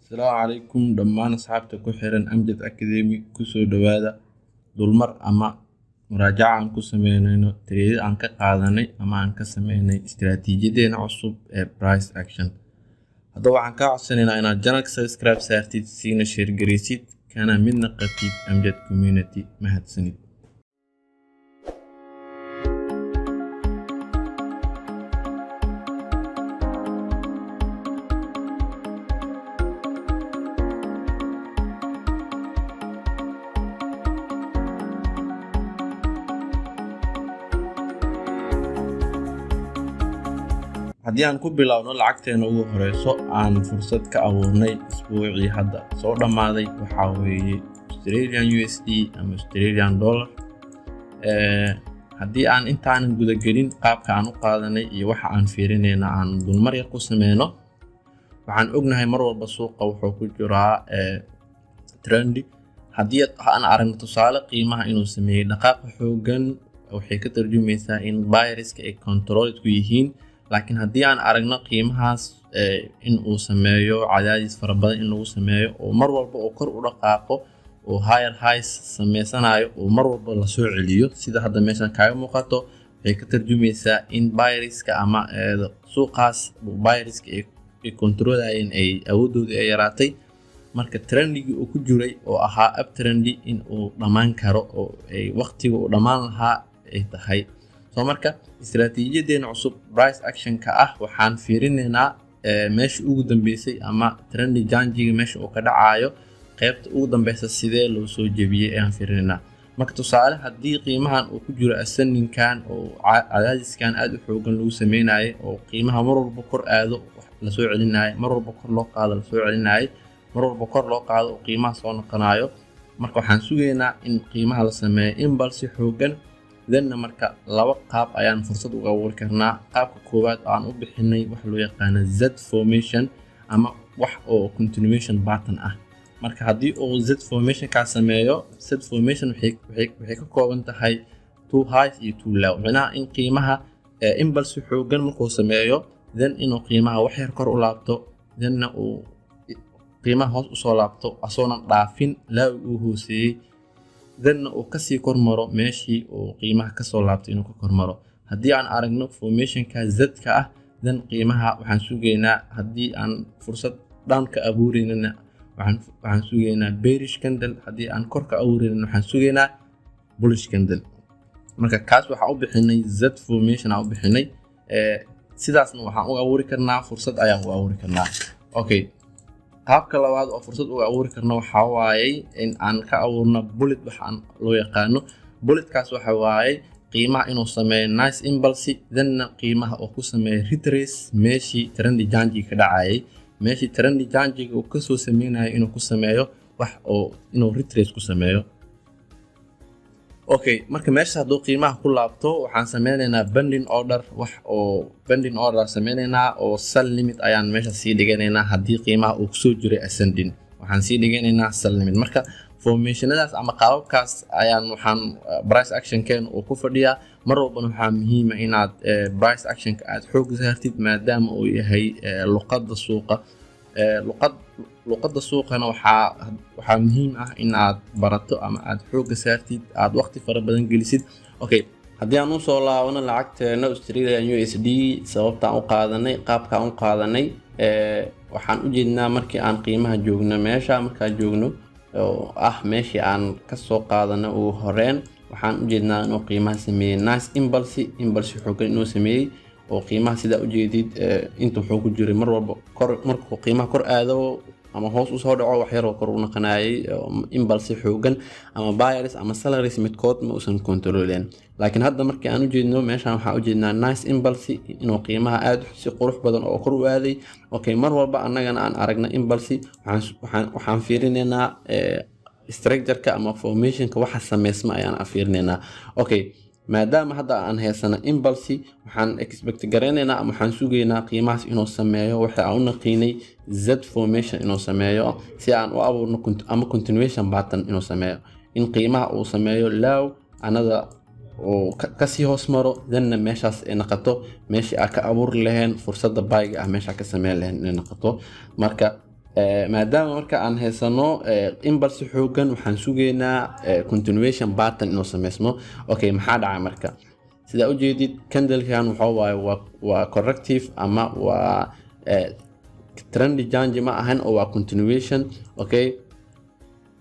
Asalaamu calaykum dhammaan asxaabta ku xiran Amjad Academy. Kusoo dhawaada dulmar ama muraajaca aan ku sameynayno trade aan ka qaadanay ama aan ka sameynay istiraatiijiyadeena cusub ee price action. Haddaba waxaan kaa codsanaynaa inaad channelka subscribe saartid, siina share gareysid, kana midna qabtid Amjad Community. Mahadsanid. Haddii aan ku bilowno lacagteena ugu horeyso aan fursad ka abuurnay isbuucii hadda soo dhammaaday, waxaa weeye Australian USD ama Australian dollar. Haddii aan intaanan gudagelin qaabka aan u qaadanay iyo waxa aan fiirinayna aan dulmar yar ku sameyno, waxaan ognahay mar walba suuqa wuxuu ku jiraa trendy. Haddii aan aragno tusaale qiimaha inuu sameeyey dhaqaaq xoogan, waxay ka tarjumaysaa in buyerska ay controlled ku yihiin. Laakiin haddii aan aragno qiimahaas in uu sameeyo cadaadis fara badan in lagu sameeyo, oo mar walba oo kor u dhaqaaqo oo higher highs sameysanayo, oo mar walba lasoo celiyo, sida hadda meeshan kaaga muuqato, waxay ka tarjumaysaa in buyerska ama suuqaas buyerska ay controlayeen ay awooddoodii ay yaraatay. Marka trendigii uu ku jiray oo ahaa up trendy in uu dhammaan karo oo ay waqtiga uu dhammaan lahaa ay tahay. So marka istiraatiijiyadeena cusub price actionka ah waxaan fiirinaynaa meesha ugu dambeysay ama trendy changega meesha uu ka dhacayo, qeybta ugu dambeysa sidee loo soo jebiyey ayaan fiirinaynaa. Marka tusaale haddii qiimahan uu ku jiro ascendingkan oo cadaadiskan aada u xoogan lagu sameynayay, oo qiimaha mar walba kor aado lasoo celinayo, mar walba kor loo qaado lasoo celinayo, mar walba kor loo qaado oo qiimaha soo noqonayo, marka waxaan sugaynaa in qiimaha la sameeyo impulse xoogan. Thenna marka laba qaab ayaan fursad uga abuuri karnaa. Qaabka koowaad aan u bixinay waxa loo yaqaano Z formation ama wax oo continuation pattern ah. Marka haddii uu Z formation kaa sameeyo, Z formation waxay ka kooban tahay two highs iyo two low, micnaha in qiimaha impulse xoogan markuu sameeyo, then inuu qiimaha wax yar kor u laabto, thenna uu qiimaha hoos usoo laabto asoonan dhaafin low uu hooseeyey, thenna uu kasii kormaro meeshii uu qiimaha kasoo laabtay inuu ka kormaro. Haddii aan aragno formationka Z-ka ah, then qiimaha waxaan sugaynaa, haddii aan fursad down ka abuureynana, waxaan sugaynaa bearish candle. Haddii aan kor ka abuureynana, waxaan sugaynaa bullish candle. Marka kaas waxaan u bixinay Z formation aan u bixinay. Sidaasna waxaan u abuuri karnaa, fursad ayaan u abuuri karnaa. Okay, qaabka labaad oo fursad uga abuuri karno waxaa waayey in aan ka abuurno bullet, waxaan loo yaqaano bulletkaas. Waxa waayey qiimaha inuu sameeyo nice impulse, thenna qiimaha uu ku sameeyo retrace meeshii trendy changega ka dhacayay, meeshii trendy changega uu kasoo sameynayo inuu ku sameeyo wax oo inuu retrace ku sameeyo. Okay, marka meesha hadduu qiimaha ku laabto, waxaan sameynaynaa pending order, wax oo pending order sameynaynaa oo sell limit ayaan meesha sii dhiganaynaa. Haddii qiimaha uu kusoo jiray ascending, waxaan sii dhiganaynaa sell limit. Marka formationadaas ama qaababkaas ayaan waxaan price actionkeen uu ku fadhiyaa. Mar walbana waxaa muhiima inaad price actionka aad xoog saartid, maadaama uu yahay luqadda suuqa. Luqadda suuqana waxaa muhiim ah in aad barato ama aad xoogga saartid, aad waqti fara badan gelisid. Okay, haddii aan usoo laabano lacagteena Australian USD, sababtaan u qaadanay, qaabkaan u qaadanay, waxaan u jeednaa markii aan qiimaha joogno meesha, markaan joogno oo ah meeshii aan kasoo qaadano ugu horeen, waxaan u jeednaa inuu qiimaha sameeyey nice impulse, impulse xoogan inuu sameeyey, oo qiimaha sidaa ujeedid inta wuxuu ku jiray mar walba kor. Markuu qiimaha kor aado ama hoos usoo dhaco, wax yaroo kor u naqanayay. Impulse xoogan ama buyers ama sellers midkood ma uusan controleen. Laakiin hadda markii aan ujeedno meeshan, waxaan ujeednaa nice impulse inuu qiimaha aad si qurux badan oo kor u aaday. Okay, mar walba annagana aan aragna impulse, waxaan fiirinaynaa structureka ama formationka waxa sameysma ayaan fiirinaynaa. Okay, maadaama hadda aan haysano impulse, waxaan expect garaynaynaa ama waxaan sugaynaa qiimahaas inuu sameeyo waxa aan u naqiinay Z formation inuu sameeyo, si aan u abuurno ama continuation pattern inuu sameeyo, in qiimaha uu sameeyo low anada uu kasii hoos maro, thenna meeshaas ay noqoto meeshii aa ka abuuri laheen fursadda buyga ah, meesha ka sameyn laheen inay noqoto. Marka Maadaama marka aan haysano impulse xoogan, waxaan sugaynaa continuation pattern inuu sameysmo. Okay, maxaa dhacay marka? Sidaa ujeedid, candlekan waxa waaye waa corrective ama waa trend change ma ahan oo waa continuation. Okay,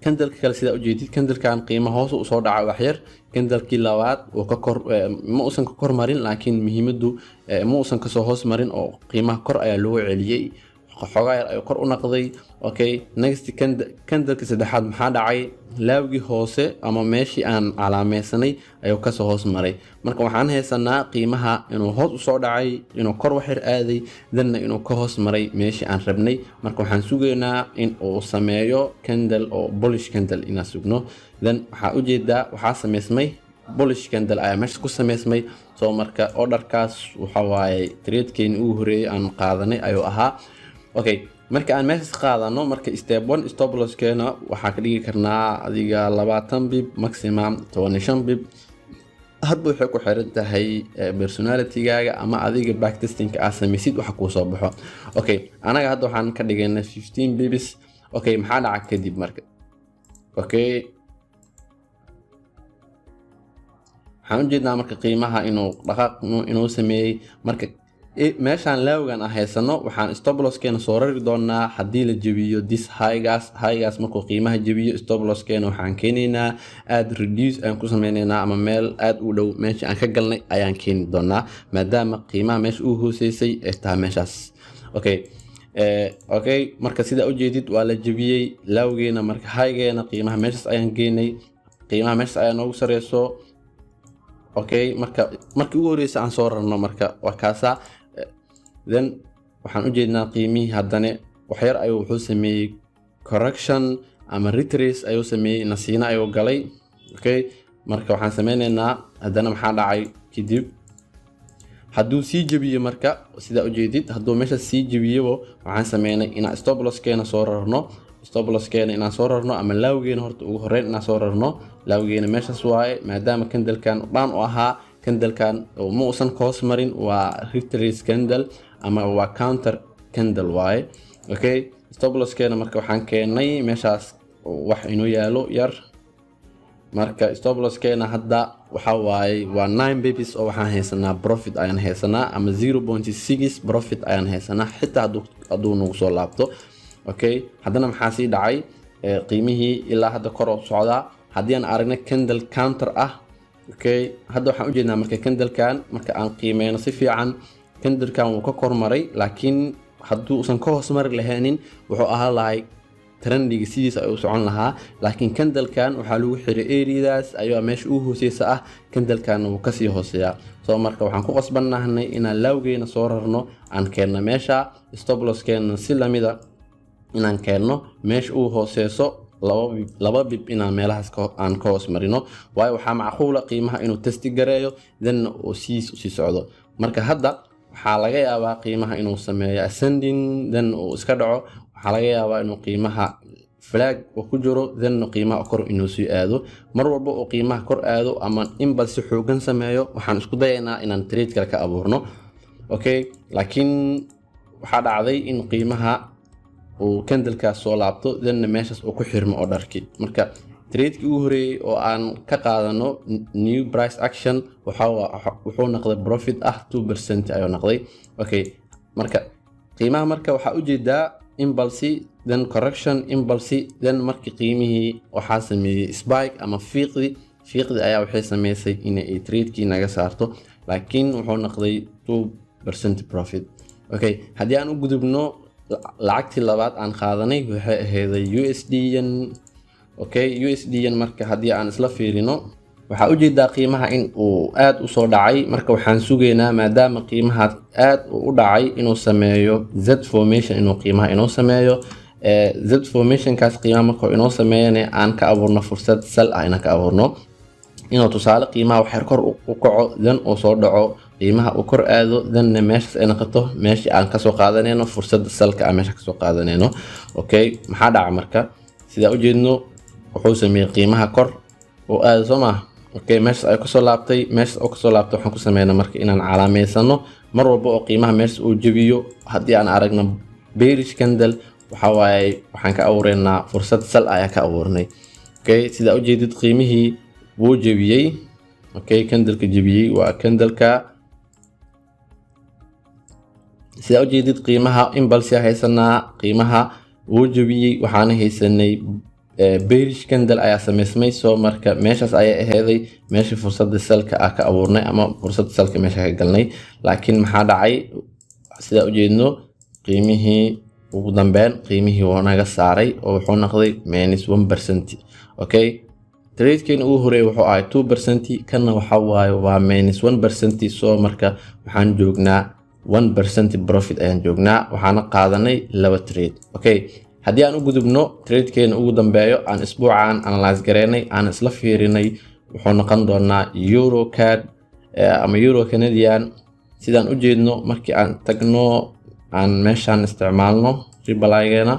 candleka kale, sidaa ujeedid, candlekan qiimo hoos usoo dhaca wax yar. Candlekii labaad uu ka kor ma uusan ka kor marin, laakiin muhiimadu ma uusan kasoo hoos marin oo qiimaha kor ayaa loogu celiyey, xoogaa yar ayuu kor u naqday. Okay, next candleka saddexaad maxaa dhacay? Lowgii hoose ama meeshii aan calaameysanay ayuu kasoo hoos maray. Marka waxaan haysanaa qiimaha inuu hoos usoo dhacay, inuu kor waxyar aaday, danna inuu ka hoos maray meeshii aan rabnay. Marka waxaan sugaynaa in uu sameeyo candle oo bullish candle inaan sugno. Then waxaa ujeedaa waxaa sameysmay bullish candle ayaa meesha ku sameysmay. So marka orderkaas waxa waaye tradekeeni ugu horeeyay aan qaadanay ayuu ahaa. Okay, marka aan meeshas qaadano, marka step one stop losskeena waxaa ka dhigi karnaa adiga 20 pip, maximum 15 pip. Hadba waxay ku xiran tahay personalitygaaga ama adiga backtestingka aad samaysid waxa kuu soo baxo. Okay, anaga hadda waxaan ka dhigaynaa 15 pips. Okay, maxaa dhaca kadib marka? Okay, waxaan ujeednaa marka qiimaha inuu dhaqaaq inuu sameeyey. Marka meeshaan lowgan ah haysano, waxaan stop losskeena soo rari doonaa haddii la jebiyo this highgaas. Highgaas markuu qiimaha jebiyo, stop losskeena waxaan keenaynaa aad reduce ayaan ku sameynaynaa ama meel aad u dhow meesha aan ka galnay ayaan keeni doonaa, maadaama qiimaha meesha uu hooseysay ay tahay meeshaas. Okay, marka sidaa ujeedid, waa la jebiyey lowgeena. Marka highgeena qiimaha meeshaas ayaan geenay, qiimaha meeshaas ayaa noogu sareyso. Okay, marka markii ugu horeysa aan soo rarno, marka waa kaasaa. Then waxaan ujeednaa qiimihii haddane waxyar ayuu wuxuu sameeyey correction ama retrace ayuu sameeyey, nasiino ayuu galay. Okay, marka waxaan sameyneynaa haddana maxaa dhacay kadib? Hadduu sii jebiyo, marka sidaa ujeedid, hadduu meesha sii jebiyabo, waxaan sameynay inaan stop losskeena soo rarno, stop losskeena inaan soo rarno ama lowgeena horta ugu horreyn inaan soo rarno. Lowgeena meeshaas waaye, maadaama candlekan dhaan u ahaa, candlekan ma uusan ka hoos marin, waa retrace candle ama waa counter candle waaye. Okay, stop losskeena marka waxaan keenay meeshaas wax inoo yaalo yar. Marka stop losskeena hadda waxa waaye waa 9 pips oo waxaan haysanaa profit ayaan haysanaa ama 0.6 profit ayaan haysanaa xitaa hadduu nagu soo laabto. Okay, haddana maxaa sii dhacay? Qiimihii ilaa hadda kor u socdaa. Haddii aan aragna candle counter ah, okay, hadda waxaan ujeednaa marka candlekan, marka aan qiimeyno si fiican, candlekan wuu ka kormaray, laakiin hadduu usan ka hoos mari lahaynin, wuxuu ahaa lahay trendiga sidiisa ayuu socon lahaa. Laakiin candlekan waxaa lagu xiray areadaas ayaa meesha ugu hooseysa ah, candlekan wuu kasii hooseeyaa. So marka waxaan ku qasbannahnay inaan lowgeena soo rarno, aan keenno meesha, stop losskeena si lamida inaan keenno meesha uu hooseyso, 2 pip inaan meelahaas aan ka hoos marino, waayo waxaa macquula qiimaha inuu testi gareeyo, thenna uu sidiis usii socdo. Marka hadda waxaa laga yaabaa qiimaha inuu sameeyo ascending, then uu iska dhaco. Waxaa laga yaabaa inuu qiimaha flag uu ku jiro, thenna qiimaha kor inuu sii aado. Mar walba uu qiimaha kor aado ama impulse xoogan sameeyo, waxaan isku dayaynaa inaan trade kale ka abuurno. Okay, laakiin waxaa dhacday in qiimaha uu candlekaas soo laabto, thenna meeshaas uu ku xirmo oo dharkii. Marka tradekii ugu horeeyey oo aan ka qaadano new price action wuxuu noqday profit ah 2% ayuu noqday. Okay, marka qiimaha marka waxaa ujeedaa impulse, then correction, impulse, then markii qiimihii waxaa sameeyey spike ama fiiqdi. Fiiqdi ayaa waxay sameysay in ay tradekii naga saarto, laakiin wuxuu noqday 2% profit. Okay, haddii aan u gudubno lacagtii labaad aan qaadanay, waxay ahayday USD yen. Okay, USD yen marka haddii aan isla fiirino, waxaa ujeedaa qiimaha in uu aad usoo dhacay. Marka waxaan sugaynaa, maadaama qiimaha aad uu u dhacay, inuu sameeyo Z formation, inuu qiimaha inoo sameeyo Z formationkaas. Qiimaha markuu inoo sameeyana, aan ka abuurno fursad sell ah, inaan ka abuurno inuu tusaale qiimaha waxyar kor u kaco, then uu soo dhaco, qiimaha uu kor aado, thenna meeshaas ay noqoto meeshii aan kasoo qaadanayno fursadda sellka, aan meesha kasoo qaadanayno. Okay, maxaa dhaca marka? Sidaa ujeedno, wuxuu sameeyey qiimaha kor oo aado, soo maaha? Okay, meeshaas ay kasoo laabtay. Meeshaas oo kasoo laabtay, waxaan ku sameynaa marka inaan calaameysano mar walba oo qiimaha meeshaas uu jebiyo. Haddii aan aragno bearish candle, Waxa waaye, waxaan ka abuureynaa fursad sell ayaa ka abuurnay. Okay, sidaa ujeedid, qiimihii wuu jebiyey. Okay, candleka jebiyey waa candleka. Sidaa ujeedid, qiimaha impulse haysanaa, qiimaha wuu jebiyey. Waxaana haysanay bearish candle ayaa sameysmay. Soo marka meeshaas ayay aheeday meeshii fursadda sellka ah ka abuurnay ama fursadda sellka meesha ka galnay. Laakiin maxaa dhacay? Sidaa ujeedno, qiimihii ugu dambeyn qiimihii wuu naga saaray oo wuxuu noqday -1%. Okay, tradekeena ugu horeeyay wuxuu ahay 2%, kanna waxa waaye waa -1%. Soo marka waxaan joognaa 1% profit ayaan joognaa, waxaana qaadanay laba trade. Okay, haddii aan u gudubno tradekeena ugu dambeeyo aan isbuucan analyze gareynay, aan isla fiirinay, wuxuu noqon doonaa euro CAD ama euro Canadian. Sidaan u jeedno, markii aan tagno, aan meeshaan isticmaalno replaygeena.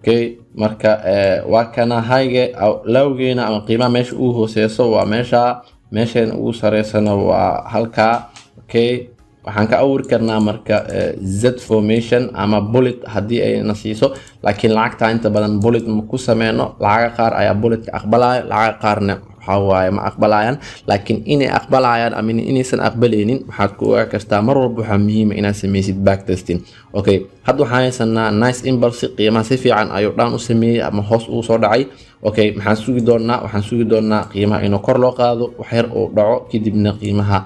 Okay, marka waa kana highge lowgeena ama qiimaha meesha ugu hooseyso waa meesha, meesheena ugu sareysana waa halkaa. Okay, waxaan ka abuuri karnaa marka Z formation ama bullet haddii ay na siiso, laakiin lacagta inta badan bullet ma ku sameyno. Lacaga qaar ayaa bulletka aqbalayo, lacaga qaarna waxaa waaye ma aqbalayaan. Laakiin inay aqbalayaan ama inaysan aqbalaynin waxaad ku ogaa kartaa, mar walba waxaa muhiima inaad sameysid back testing. Okay, hadda waxaan haysanaa nice impulse, qiimaha si fiican ayuu dhaan u sameeyey ama hoos uu soo dhacay. Okay, maxaan sugi doonaa? Waxaan sugi doonaa qiimaha inuu kor loo qaado, wax yar uu dhaco, kadibna qiimaha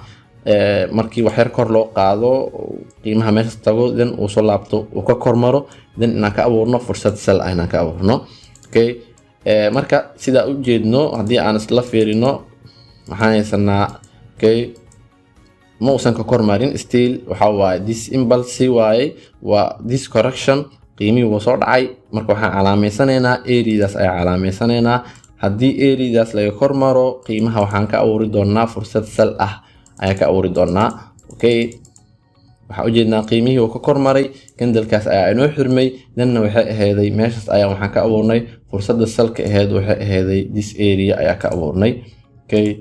markii wax yar kor loo qaado, qiimaha meeshaas tago, then uu soo laabto, uu ka kormaro, then inaan ka abuurno fursad sell ah inaan ka abuurno. Okay, marka sidaa u jeedno, haddii aan isla fiirino, waxaan haysanaa, okay, ma uusan ka kormarin. Still waxa waaye this impulse waaye, waa this correction, qiimihii wuu soo dhacay. Marka waxaan calaameysanaynaa areadaas ayaa calaameysanaynaa. Haddii areadaas laga kormaro qiimaha, waxaan ka abuuri doonaa fursad sell ah ayaa ka abuuri doonaa. Okay, waxaan ujeednaa qiimihii uu ka kormaray, candlekaas ayaa inoo xirmay. Danna waxay aheeday meeshaas ayaa waxaan ka abuurnay fursadda sellka aheyd, waxay aheeday this area ayaa ka abuurnay. Okay,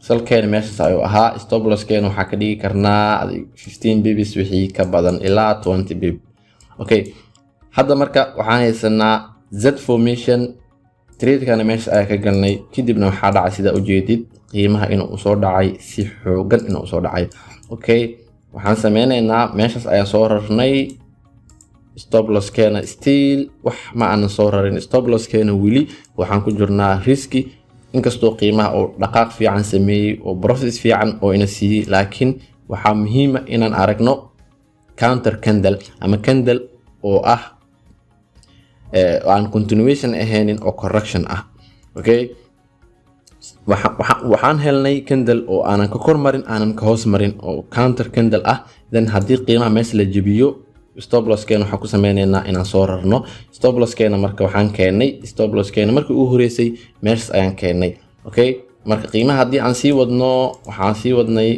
sellkeena meeshaas ayuu ahaa. Stop losskeena waxaa ka dhigi karnaa 15 pips wixii ka badan ilaa 20 pip. Okay, hadda marka waxaan haysanaa Z formation, tradekana meeshaas ayaa ka galnay. Kadibna waxaa dhacay, sidaa ujeedid, qiimaha inuu usoo dhacay si xoogan inuu usoo dhacay. Okay, waxaan sameyneynaa meeshaas ayaan soo rarnay stop losskeena. Still wax ma aanan soo rarin stop losskeena, weli waxaan ku jirnaa riski. Inkastoo qiimaha uu dhaqaaq fiican sameeyey oo profit fiican oo ina siiyey, laakiin waxaa muhiima inaan aragno counter candle ama candle oo ah aan continuation ahaynin oo correction ah. Okay, waxaan helnay candle oo aanan ka kor marin, aanan ka hoos marin, oo counter candle ah. Then haddii qiimaha meesha la jebiyo, stop losskeena waxaan ku sameyneynaa inaan soo rarno stop losskeena. Marka waxaan keennay stop losskeena markii ugu horeysay meeshaas ayaan keennay. Okay, marka qiimaha haddii aan sii wadno, waxaan sii wadnay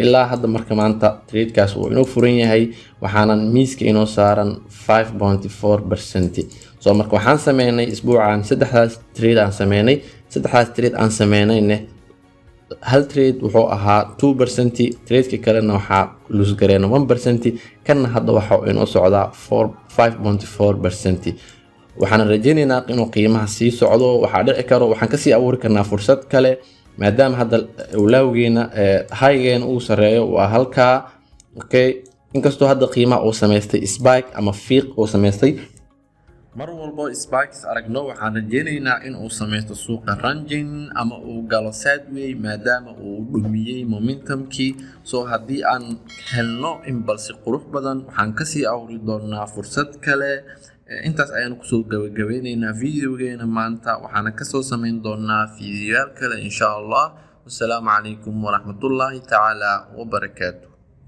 ilaa hadda. Marka maanta tradekaas uu inoo furan yahay, waxaanan miiska inoo saaran 5.4%. So marka waxaan sameynay isbuucan saddexdaas trade aan sameynay. Saddexdaas trade aan sameynayne, hal trade wuxuu ahaa 2%, tradeka kalena waxaa lose gareena 1%, kanna hadda waxa inoo socdaa 5.4%. Waxaan rajaynaynaa inuu qiimaha sii socdo. Waxaa dhici karo waxaan kasii abuuri karnaa fursad kale, maadaama hadda lowgeena highgeena uu sareeyo waa halkaa. Okay, inkastoo hadda qiimaha uu samaystay spike ama fiiq uu samaystay, mar walbo spikes aragno waxaan rajaynaynaa in uu samaysto suuqa ranging ama uu galo sideway, maadaama uu dhumiyey momentumkii. So haddii aan helno impulse qurux badan, waxaan kasii abuuri doonaa fursad kale. Intaas ayaan kusoo gabagabeyneynaa videogeena maanta, waxaana kasoo sameyn doonaa fiidiyoyaal kale insha Allah. Wasalaamu calaykum waraxmatullaahi tacaala wabarakaatu.